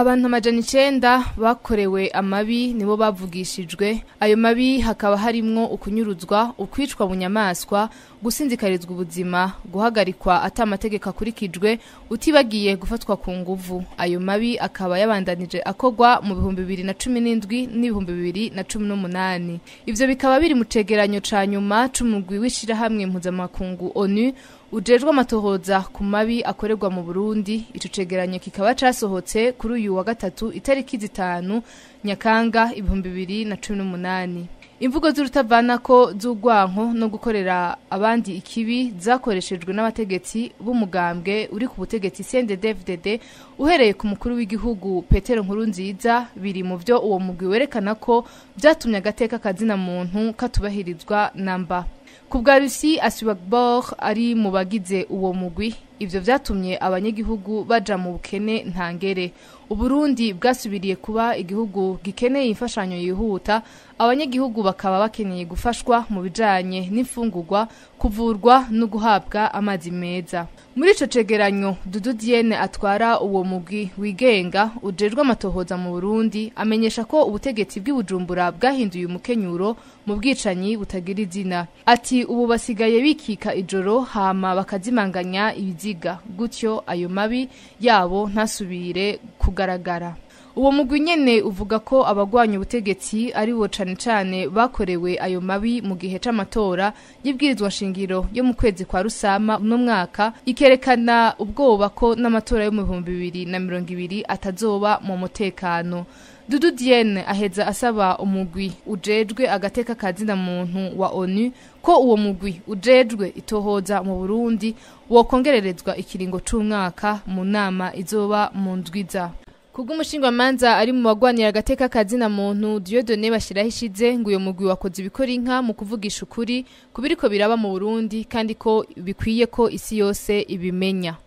Abantu 900 bakorewe amabi nibo bavugishijwe. Ayo mabi hakaba harimwo ukunyuruzwa, ukwicwa bunyamaswa, gusinzikarizwa ubuzima, guhagarikwa ata amategeko akurikijwe, utibagiye gufatwa ku nguvu. Ayo mabi akaba yabandanije akogwa mu 2017 n'ibihumbi 2018. Ivyo bikaba biri mu cegeranyo ca nyuma c'umugwi w'ishirahamwe mpuzamakungu ONU ujejwe amatohoza ku mabi akorerwa mu Burundi. Ico cegeranyo kikaba casohotse kuri uyu wa gatatu, itariki 5 Nyakanga 2018. Imvugo z'urutavanako, z'urwanko no gukorera abandi ikibi zakoreshejwe n'abategetsi b'umugambwe uri ku butegetsi CNDD-FDD, uhereye ku mukuru w'igihugu Petero Nkurunziza, biri mu vyo uwo mugwi werekana ko vyatumye agateka kazina muntu katubahirizwa namba. Ku bwa Lucie Asiwagbor, ari mu bagize uwo mugwi, ivyo vyatumye abanyagihugu baja mu bukene ntangere. Uburundi bwasubiriye kuba igihugu gikeneye imfashanyo yihuta, abanyagihugu bakaba bakeneye gufashwa mu bijanye n'imfungurwa, kuvurwa no guhabwa amazi meza. Muri ico cegeranyo, Dudu Diene atwara uwo mugwi wigenga ujejwe amatohoza mu Burundi amenyesha ko ubutegetsi bw'i Bujumbura bwahinduye umukenyuro mu bwicanyi butagira izina. Ati ubu basigaye bikika ijoro hama bakazimanganya ibiziga, gutyo ayo mabi yabo ntasubire kugaragara. Uwo mugwi nyene uvuga ko abagwanya ubutegetsi ari bo cane cane bakorewe ayo mabi mu gihe c'amatora y'ibwirizwa shingiro yo mu kwezi kwa Rusama uno mwaka, ikerekana ubwoba ko n'amatora yo mu 2020 atazoba mu mutekano. Dudu Diene aheza asaba umugwi ujejwe agateka kazina muntu wa ONU ko uwo mugwi ujejwe itohoza mu Burundi wokongererezwa ikiringo c'umwaka mu nama izoba mu ndwiza. Kubw'umushingwamanza ari mu bagwanira agateka kazina muntu Dieudonné Bashirahishize, ngo uyo mugwi wakoze ibikora inka mu kuvugisha ukuri kubiriko biraba mu Burundi, kandi ko bikwiye ko isi yose ibimenya.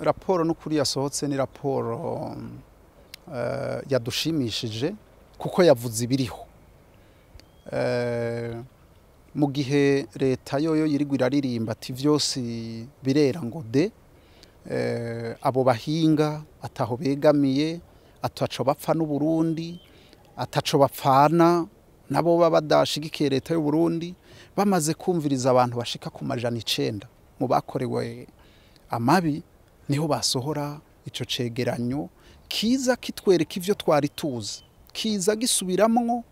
Raporo n'ukuri yasohotse ni raporo yadushimishije kuko yavuze ibiriho. Mu gihe leta yoyo yirigwa iraririmba ati vyose birera ngo de, abo bahinga ataho begamiye, ataco bapfa n'Uburundi, ataco bapfana nabo baba badashigikiye leta y'u Burundi, bamaze kumviriza abantu bashika ku 900 mu bakorewe amabi, niho basohora ico cegeranyo kiza kitwereka ivyo twari tuzi, kiza gisubiramwo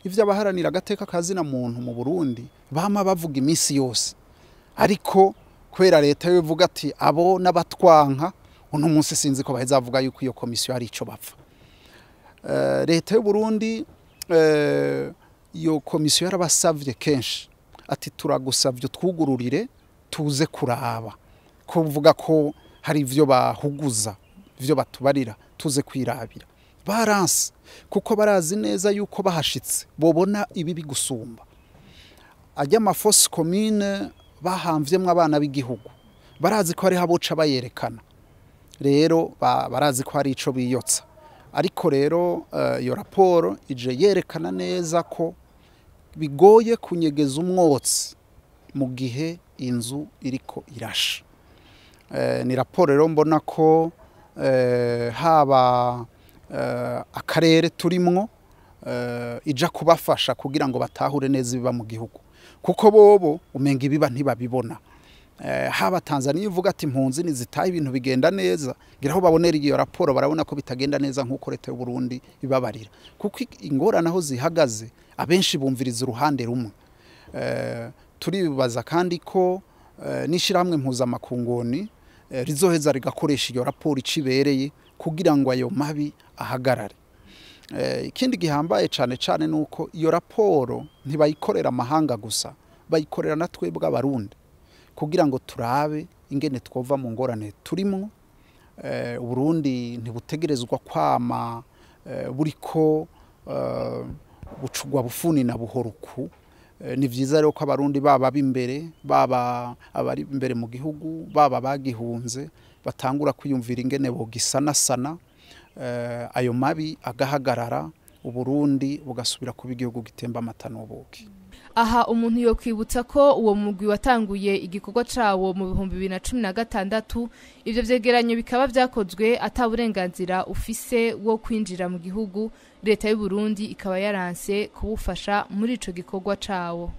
ivyo abaharanira agateka kazina muntu mu Burundi bama bavuga imisi yose. Ariko kubera leta yo ivuga ati abo n'abatwanka, uno munsi sinzi ko baheza bavuga yuko iyo komisiyo hari ico bapfa. Leta y'u Burundi, iyo komisiyo yarabasavye kenshi ati turagusavye twugururire tuze kuraba, kuvuga ko hari ivyo bahuguza, ivyo batubarira, tuze kwirabira. Baranse kuko barazi neza yuko bahashitse bobona ibibi gusumba. Ajya ama fosses communes bahamvyemwo abana b'igihugu, barazi ko hariho aboca bayerekana. Rero barazi ko hari ico biyotsa. Ariko rero iyo raporo ije yerekana neza ko bigoye kunyegeza umwotsi mu gihe inzu iriko irasha. Ni raporo rero mbona ko haba akarere turimwo ija kubafasha kugira ngo batahure neza ibiba mu gihugu, kuko bobo umenga ibiba ntibabibona. Haba Tanzania ivuga ati impunzi nizitaye ibintu bigenda neza, ngira aho babonera iyo raporo barabona ko bitagenda neza nk'uko leta y'u Burundi ibabarira, kuko ingorane aho zihagaze abenshi bumviriza uruhande rumwe. Turibaza kandi ko n'ishirahamwe mpuzamakungoni rizoheza rigakoresha iyo raporo icibereye kugira ngo ayo mabi ahagarare. Ikindi gihambaye cane cane nuko iyo raporo ntibayikorera amahanga gusa, bayikorera na twebwe Abarundi kugira ngo turabe ingene twova mu ngorane turimwo. Uburundi ntibutegerezwa kwama buriko bucugwa bufuni na buhoruku. Ni vyiza rero ko Abarundi, baba b'imbere, baba abari imbere mu gihugu, baba bagihunze, batangura kwiyumvira ingene bogisanasana, ayo mabi agahagarara. Uburundi bugasubira kuba igihugu gitemba amata n'ubuki. Aha umuntu yokwibutsa ko uwo mugwi watanguye igikorwa cawo mu 2016, ivyo vyegeranyo bikaba vyakozwe ata burenganzira ufise wo kwinjira mu gihugu, leta y'u Burundi ikaba yaranse kuwufasha muri ico gikorwa cawo.